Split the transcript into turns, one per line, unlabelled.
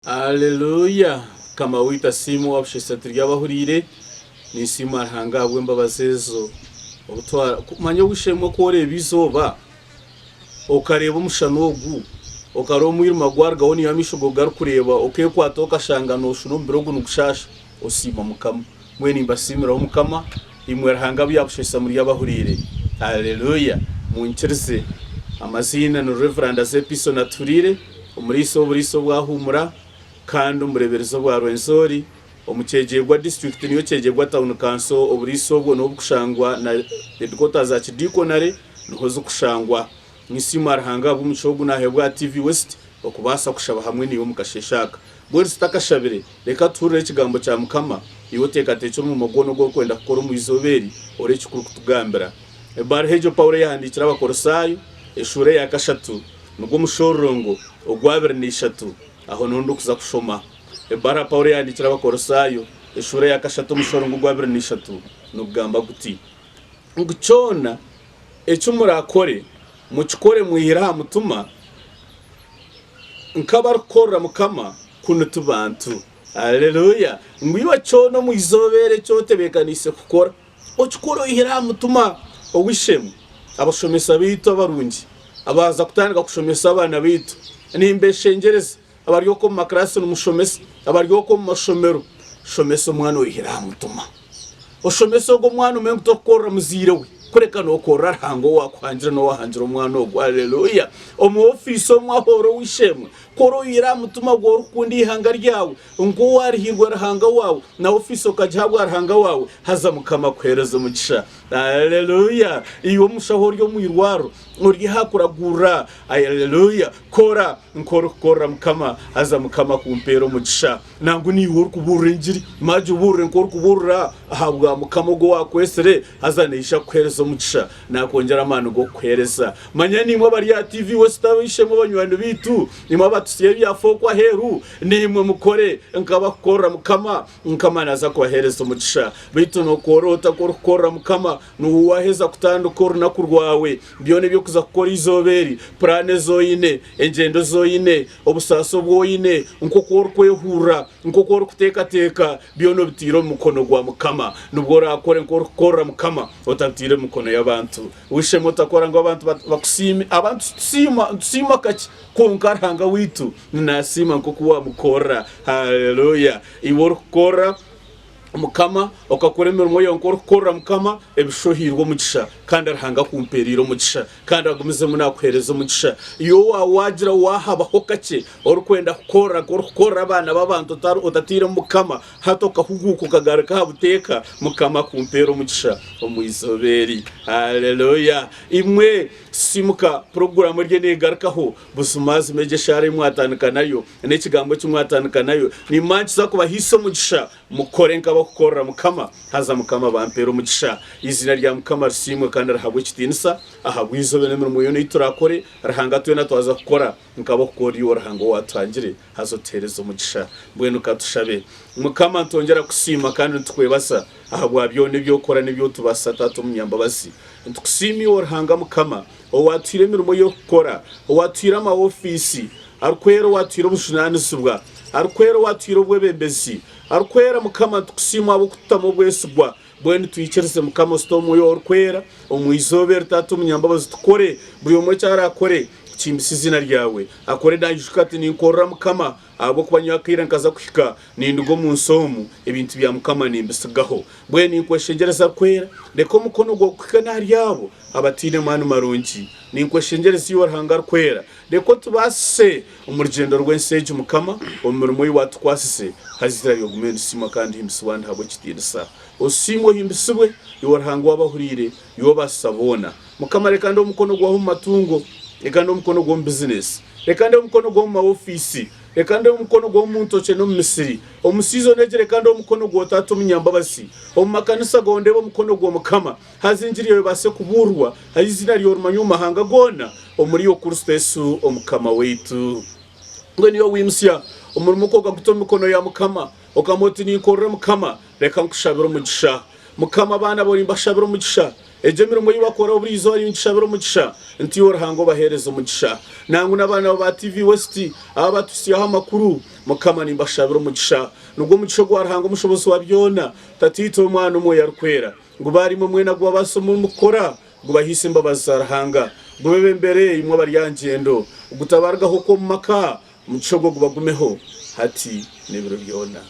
Aleluya! Mukama waitu asiimwe owabusheesa turi abahuriire. Ninsiima Ruhanga ahabw'embabazi ezo. Obu twa manya ow'eishe-emwe ku oreeba eizooba, okareeba omushana ogu, okareeba omwirima gwarugaho niiwe amaisho gaawe garikureeba, okeekwata okashanga nooshusha omubiri ogu nigushaasha, osiima Mukama. Mbwenu nimbasiimiraho Mukama, imwe Ruhanga abu yaabusheesa muri abahuriire. Aleluya! Munyikirize. Amaziina ni Rev. Azepiso Natuhuriire. Omuriisa w'oburiisa obwa Humura kandi omureeberezi obwa Rwenzori omu Kyegegwa disiturikiti niyo Kyegegwa Town Council oburiisa obwo niho bukushangwa na headquarters za kidiikonare niho zikushangwa. Ninsiima Ruhanga ahabw'omugisha ogu naheebwa aha TV West okubaasa kushaba hamwe naiwe omu kasheeshe aka. Mbwenu tutakashabire, reka tuhurire ekigambo kya Mukama, iwe oteekateekye omurimo gwona ogu orikwenda kukora omu izooba eri, ore eki kurikutugambira. Ebaruha egyo Paulo eyahandiikire Abakolosaayo, eshuura eya kashatu, Nigwo mushororongo ogwabiri na ishatu, aho niho ndikuza kushoma. Ebaruha Paulo eyahandiikire Abakolosaayo, eshuura eya kashatu omushororongo ogwabiri na ishatu, nigugamba guti, Ngu kyona eki muraakore, mukikore mwihire aha mutima, nk'abarikukorera Mukama, kunu ti bantu. Aleluya! Ngu iwe kyona omu izooba eri eki otebeekaniise kukora, Okikore oyihire aha mutima. Ow'eishe-emwe, abashomesa baitu abarungi abaaza kutandika kushomesa abaana baitu, nimbeshengyereza abari okwo omu makiraasi nimushomesa, abari okwo omu mashomero, shomesa omwana oyihire aha mutima. Oshomese ogwo omwana omanye ngu torikukorera muzaire we, kureka nookorera Ruhanga owaakuhangire n'owaahangire omwana ogwo. Haleluya! Omu ofiisi omwe ahu ori ow'eishe-emwe, kora oyihire aha mutima gwawe orikukunda eihanga ryawe. Nk'owaarihiirwe Ruhanga waawe, na ofiisi okagihabwa Ruhanga waawe, haza Mukama akuheereze omugisha. Aleluya! Iwe omushaho ori omu irwariro, ori aha kuragurira, aleluya! Kora nk'orikukorera Mukama, haza Mukama akumpeere omugisha. Nangwa naiwe orikubuurira engiri, maagi obuurire nk'orikubuurira ahabwa Mukama ogwo owaakwetsire, haza naija kukuheereza omugisha, naakwongyera amaani g'okukuheereza. Manya naimwe abari aha TV West ab'eishe-emwe banywani baitu, imwe abatutsya ebyafa okwo aheeru, Naimwe mukore nk'abakukorera Mukama, Mukama naaza kubaheereza omugisha. Beitu nookora ota ku orikukorera Mukama? Niiwe waaheza kutandika orunaku rwawe, byona ebi orikuza kukora eizooba eri, puraani ezi oine, engyendo ezi oine, obusaasi obu oine, nk'oku orikwehurira, nk'oku orikuteekateeka, byona obitaire omu mukono gwa Mukama. Nibwo oraakore nk'orikukorera Mukama, otabitaire omu mikono y'abantu. Wishemu otakora ngu abantu bakusiime. Abantu titusiima, nitusiima kakye, kwonka Ruhanga waitu naasiima nk'oku waamukorera. Haleluya! Iwe orikukorera Mukama, okakora emirimo yaawe nk'orikukorera Mukama, ebishushani ohairwe omugisha, kandi Ruhanga akumpeereire omugisha, kandi agumizemu naakuheereza omugisha. Iwe waagira waahabaho kakye orikwenda kukorera nk'orikukorera abaana b'abantu otatairemu Mukama, Hati okahuguuka okagaruka aha buteeka, Mukama akumpeere omugisha omu izooba eri. Haleluya! Imwe sisiimuka, puroguraamu eriyo neegarukaho. Buzimazima egyo eshaara ei mwatandika nayo, n'ekigambo eki mwatandika nayo, nimbankiza kubahaisa omugisha. Mukore nk'abarikukorera Mukama, haza Mukama abampeere omugisha. Eiziina rya Mukama risiimwe kandi rihabwe ekitiinisa ahabw'eizooba n'emirimo yoona ei turaakore. Ruhanga twena twaza kukora nk'abarikukorera iwe Ruhanga owaatuhangire. Haza otuheereze omugisha. Mbwenu ka tushabe. Mukama, nitwongyera kukusiima kandi nitukwebaza ahabwa byona ebi okora n'ebi otubaasisa, Taata omunyambabazi. Nitukusiima iwe Ruhanga Mukama, owaatuhaire emirimo y'okukora, owaatuhaire amaofiisi arikwera, owaatuhaire obujunaanizibwa arikwera, owaatuhaire obwebembezi arikwera. Mukama, nitukusiima ahabw'okututamu obwesigwa. Mbwenu twikirize Mukama osite Omwoyo Orikwera omu izooba eri, Taata omunyambabazi, tukore buri omwe eki araakore kukimbisa eiziina ryawe. Akore naijuka ati, Ninkorera Mukama, ahabw'okuba nyowe akaire nkaza kuhika ninduga omu nsi omu, ebintu bya Mukama nimbitsigaho. Mbwenu ninkweshengyereza Arikwera, reka omukono gwawe guhike n'ahari abo abataine maani marungi. Ninkweshengyereza iwe Ruhanga Arikwera, reka otubaasise omu rugyendo rw'ensi egi Mukama, omu mirimo ei waatukwasize, haza eizina ryawe rigume nirisiimwa kandi rihimbisibwa kandi rihabwe ekitiinisa. Osiimwe ohimbisibwe, iwe Ruhanga ow'abahuriire, iwe obaasisa boona. Mukama reka ndeebe omukono gwawe omu matungo, reka ndeebe omukono gwawe omu bizinesi, reka ndeebe omukono gwawe omu maofiisi, reka ndeebe omukono gwawe omu ntokye n'omu misiri, omu siizoni egi reka ndeebe omukono gwawe Taata omunyambabazi, omu makanisa gaawe ndeebe omukono gwawe Mukama, haza engiri yaawe ebaase kubuurwa, haza eiziina ryawe rimanywe omu mahanga goona, omuri iwe Kristo Yesu Omukama waitu. Mbwenu iwe wiimutsya omurimo gwe okaguta omu mikono ya Mukama, okagamba oti, Ninkorera Mukama, reka nkushabire omugisha. Mukama abaana baawe nimbashabira omugisha. Egyo emirimo ei bakora buri izooba ninkishabira omugisha nti Iwe Ruhanga obaheereze omugisha. Nangwa n'abaana ba TV West aba batuhitsyaho amakuru, Mukama nimbashabira omugisha. Nigwo omugisha ogwa Ruhanga omushobozi wa byona, Tataitwe, Omwana, Omwoyo Arikwera, gube ahari imwe mwena gubabaasise omu murikukora, gubahaise embabazi za Ruhanga, gubebembere imwe abari aha ngyendo, gutabarugaho okwo omu maka, omugisha ogwo gubagumeho hati n'ebiro byona.